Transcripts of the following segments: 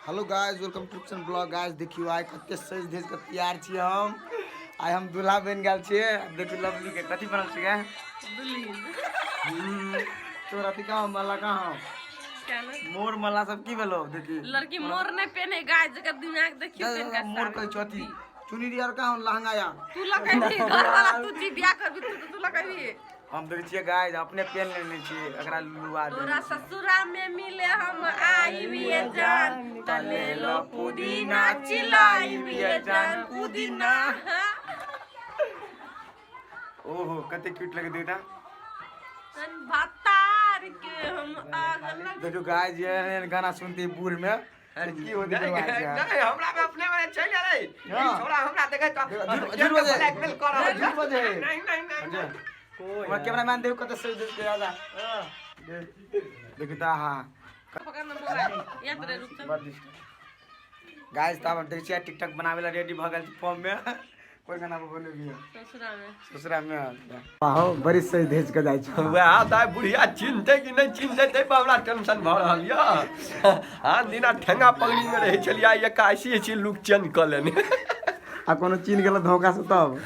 Hello guys, welcome to Rupchan blog. Guys देखियो, आइ कते सज धज के तैयार छियै हम। आइ हम दूल्हा बनि गेल छियै। देखियो लवली के कथी बनल छियै। दुल्हन। तोरा अथी कहाँ मला कहाँ मोर मला सब की भेलो देखी। लड़की मोर नहीं पहने गाय, जकर दिमाग देखियो पेन का। मोर कहै छौ अथी चुनरी आर कहाँ लहंगा या। तू लगैबी घर वाला, तू जी बियाह करबी, तू तू लगैबी। हम देखै छियै गाइस, अपने पेन लेने छियै, एकरा लुआ दे। तोरा ससुरा में मिले हम आईबी जान, तले लो पुदीना चिलाईबी जान पुदीना। ओहो, कते क्यूट लगे देखता। भतार के हम आग लग। देखो गाइस, ये गाना सुनते बूढ़ में की होती है बात यार। नहीं, हमरा में अपने में चलि गेलै। हाँ। ई छोरा हमरा देखै तऽ झूठ झूठ बजे। ब्लैकमेल कऽ रहल छै। झूठ बजे। नहीं नहीं नहीं नहीं। हमरा कैमरामैन देखो कते सही देख के आजा। देखो ता हां। पकड़ ना मोबाइल या तोरे रुक चल। बड़ डिस्टर्ब गाइस। तब हम देखै छियै टिकटॉक बनावे ला रेडी भ गेल छी फॉर्म में। कोन गाना पर बनेबी? ससुरा में। ससुरा में आहो, बड़ी सही धज के जाइ छौ। वएह तऽ बुढ़िया चिन्हतै कि नहि चिन्हतै, ताहि पर हमरा टेंशन भऽ रहल यऽ। आन दिना ठेंगा पगड़ी मे रहै छलियै, आइ एकासी छी लुक चेंज कऽ लेने। आ कोनो चिन्ह गेल धोखा से तब?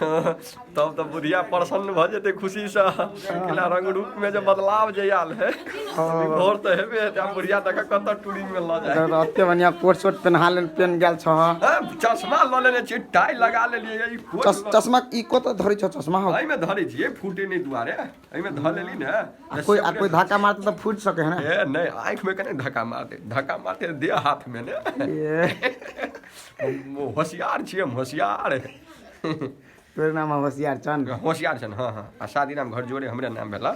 तब तऽ बुढ़िया प्रसन्न भऽ जेतै खुशीसँ। केना रंग रूप मे जे बदलाव जे आयल है, घोर तऽ हेबे हेतै। आब बुढ़िया देख कतऽ टूरिंग मे लऽ जाय। तऽ ओते बढ़िया कोट सोट पेन्हा ले पेन गेल छह। चश्मा लऽ लेने छियै, टाई लगा लेलियै, ई कोट। चश्मा ई कतऽ धरै छौ चश्मा हौ? एहिमे धरै छियै, फूटे नहि दुआरे एहिमे धऽ लेली ने। आ कोई धक्का मारतै तऽ फूटि सकै है ने? ए नहि, आँखि मे कने धक्का मारतै, धक्का मारतै देह हाथ मे ने। ए, होशियार छियै हम, होशियार। तोरे नाम होशियार छन? होशियार छन, हँ हँ। आ शादी नाम घर जोड़े हमरे नाम भेला।